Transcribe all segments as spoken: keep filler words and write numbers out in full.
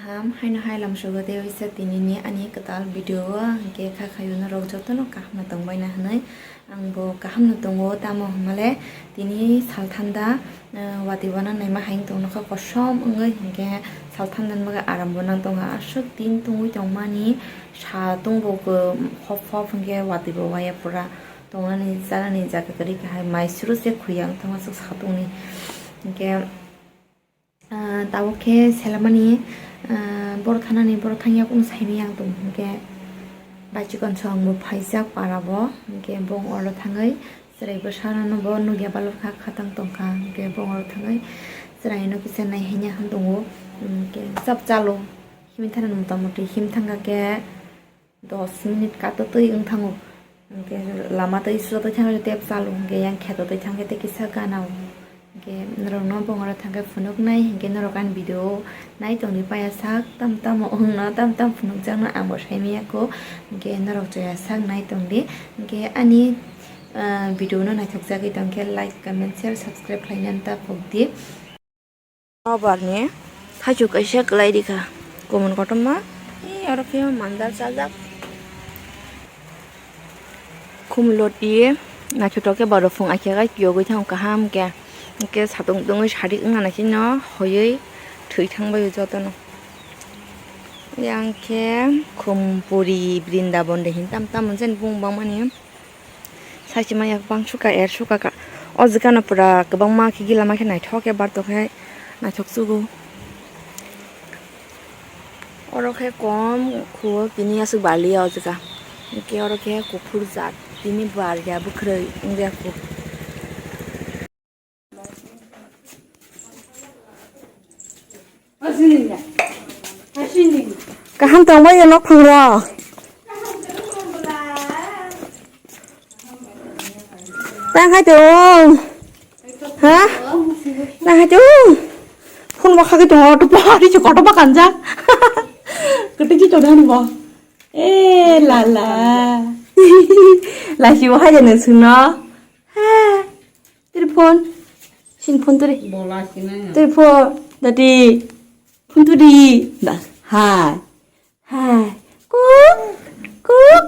Ham haino hai lamsogo tei waisa tinini ani kwtal video o hwnkhe kha khayo norok jotono kaham no tongbaina hwnwi. Ang bo kaham no tongo, tamo hwnmale tini sal thanda, eh, watwi bo nang naima hai wng tong nokha kosom wngwi, hwnkhe sal thanda ni bagwi aram bo nang tongo. Aswk tin tungwi tongmani, sa tungbo hop hop hwnkhe watwi bo waya pura tongnani chanani jaga kwrwi kha hai mai suru se khuya wng thangma swk sa tongni. Hwnkhe Ah, tabuk khe selamani, ah, borok thanani, borok thangya kung saimanya ang tong hwnkhe, bai chikon song bo phaijak para bo, hwnkhe bong oro thangwi chwrai bwsarano bo nukya balok kha, khatang tongkha, hwnkhe bong oro thangwi chwraino kisa naihaina hwn tongo, hwnkhe chap chalo himwi thani motamoti him thangkha khe, dos minute kato twi wng thango. Hwnkhe lama twi sulo twi thangkhe tei bwsalo hwnkhe yang kheto twi thangkhe tei kisa gana o. Hwnkhe norokno bongora thangkhe phunuknai hwnkhe norok ani video nai tongdi paya sak tam tamo wngno tam tam phunukjakno ang bo saimanya kho. Hwnkhe norok joya sak nai tongdi. Hwnkhe ani, ah, video no naithokjagwi tongkhe like, comment, share, subscribe khlainani ta phokdi. Nobar ni thaichuk kaisa kwlai rikha, kumun kotorma, ee, oro khe mandar chajak. Khumloti naithotok khe borok phung aikha khe yogwi thango kaham khe, hwnkhe satung tungwi sarik wngna naisino hoiwi thwi thangbai o jotono. Yang khe Khumpuri Brindabon de hin tam tam hwnjani bung bangmani. Saichima yak bang suka er suka ka. O jagano pura kwbangma khe gila ma khe naithok khe bartok khe naithok chugo. Oro khe kom khuo tini aswk baliya o jaga. Hwnkhe oro khe kuphur jat tini baliya bwkhwrwi wngya kho. Kaham tongbai ya nok phang rok. Tang hai tong. Ha? Tang hai tong. Phone bo khagwi tongo, auto pa, ri chuk auto pa kanjak. Kwtwi chi tong ani bo. Eh, la la. Lachi bo hai de nang sung no. Ha. Tiri phone. Sin phone tiri. Bola sina. Tiri phone. Dati. Phone tu di. Da. Hai. Hai. Kuk. Kuk.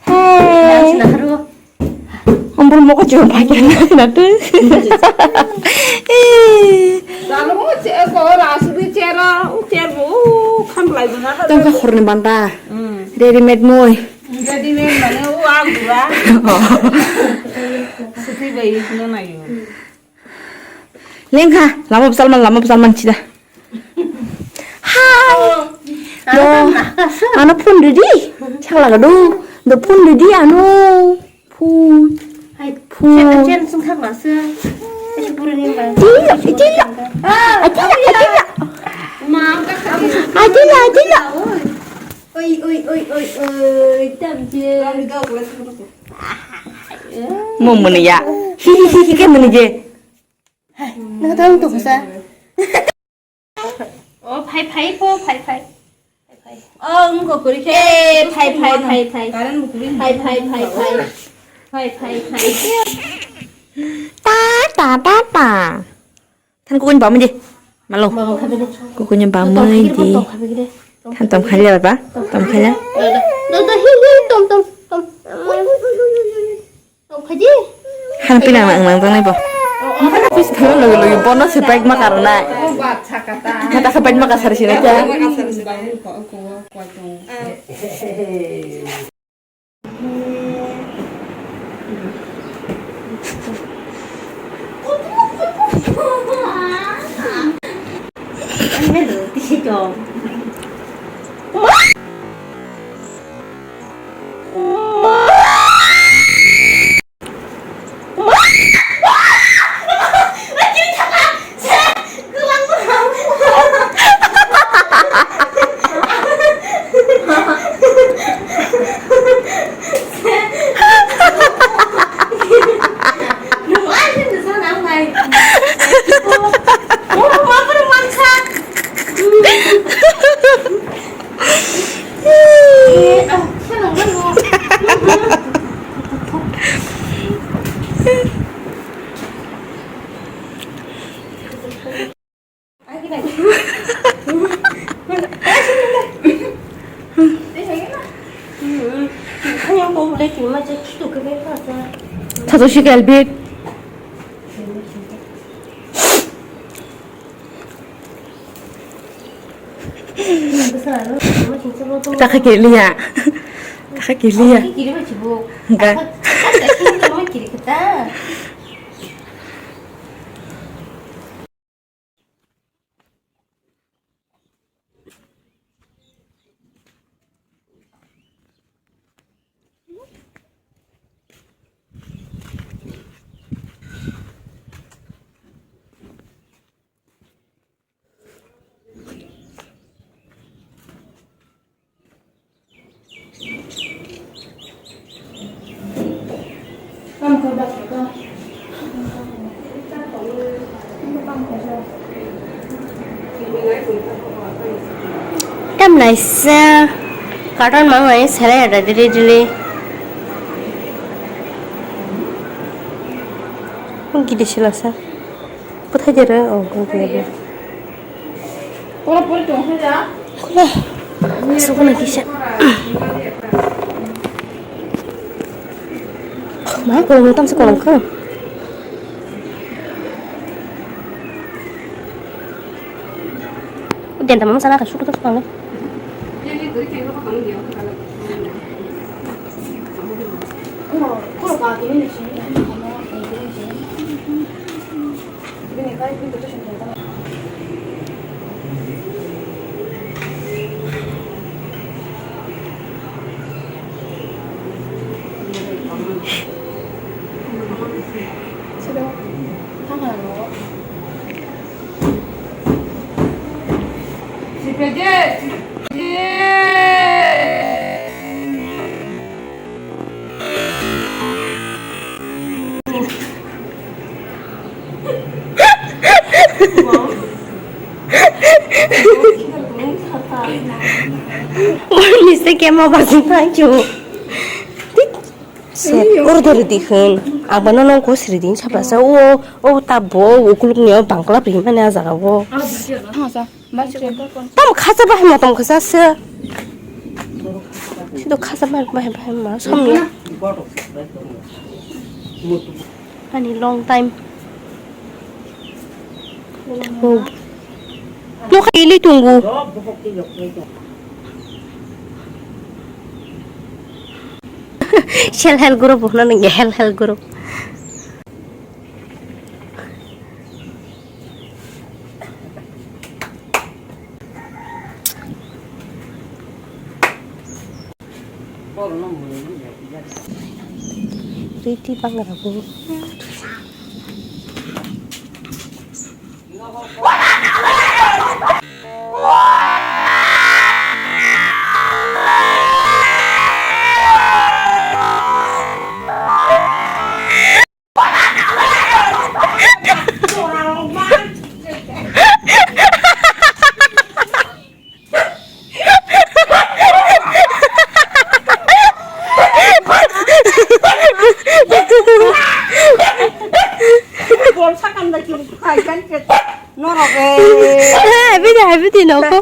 Hai. Yang sina haru. Ombor moko chuma pakai na tu. Eh. Lalu mo che ko rasu di chera, u cher bo, u khamlai bo na. Tong ka khorni banda. Hmm. Ready made moi. Ready made mane u ang dura. Suti bai no na yo. Lengkha, lama bwsalman, lama bwsalman chida. Hai. Do, ano phone ridi. Chakla gadu. Do phone ridi ano. Phone. Hai, phone. Chen, chen sung thang la se. Ese pura ni ba. Tila, tila. Ah, tila, tila. Ma, ka ka. Tila, tila. Oi, oi, oi, oi, oi, tam je. Mo mani ya. Hi, hi, hi, hi, ke mani je. Hai, nang tang tu kasa. Oh, phai, phai po, phai, phai. Phai, phai. Oh, wngkha kwrwi khe. Eh, phai, phai, phai, phai. Current bo kwrwi. Phai, phai, phai, phai. Phai, phai, phai. Ta, ta, ta, ta. Than kukuni bamwi di. Malo. Kukuni bamwi di. Than tom khaile baba. Tom khaile. Do, do, hi, hi, tom, tom, tom. Tom khaji. Han pinang nang nang tanai bo. Pis thang logi logi bono se bike ma karnai. Kata kha bike ma kasar sini kya. Thato si kalbit. Takha kiliya. Takha kiliya. Enggak. Tam naisa carton mang nai sere ada dili dili. Gidi sila sa. Bwthai jera, oh, bwthai jera. Pura puri tong khe ja. Khula. Sokna kisa. Ma kolom tam se kolom kho. Den tam sana ka suku to pang. Oro ni se kemo bagwi thank you. Oro dori di hwn. Ang bono nong kosri din saprasa. O, o ta bo ukuluk ni o bangla ri mani a jaga o. Tam khasa bahai ma tong khasa se. Sido khasa bahai bahai bahai ma samni. Ani long time. Oh. Nokha ili tungu. Self help group hwnna nang self help group. Riti pangra bu. Bol sakam da ki khai kan ke norok e. Hai bidi hai bidi noko.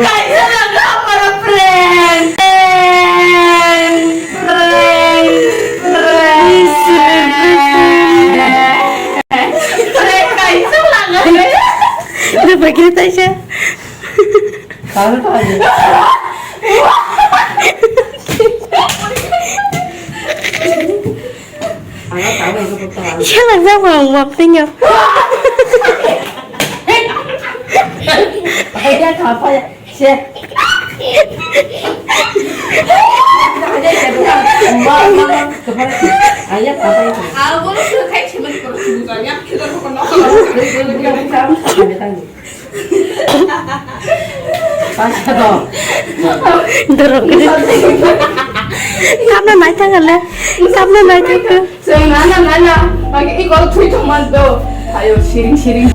Kaisa langka para prank. Prank. Prank. Prank. Prank kaisa langka. Udah pergi Tasya. Tahu tahu. Siya lang sa mga uwak ninyo. Ay, yan, apa yan? Siya. Ay, yan, apa yan? Dorok. Kapna naithang ale. Kapna naithang. Seng nana nana. Magi ikor thui thongman do. Ayo siring siring.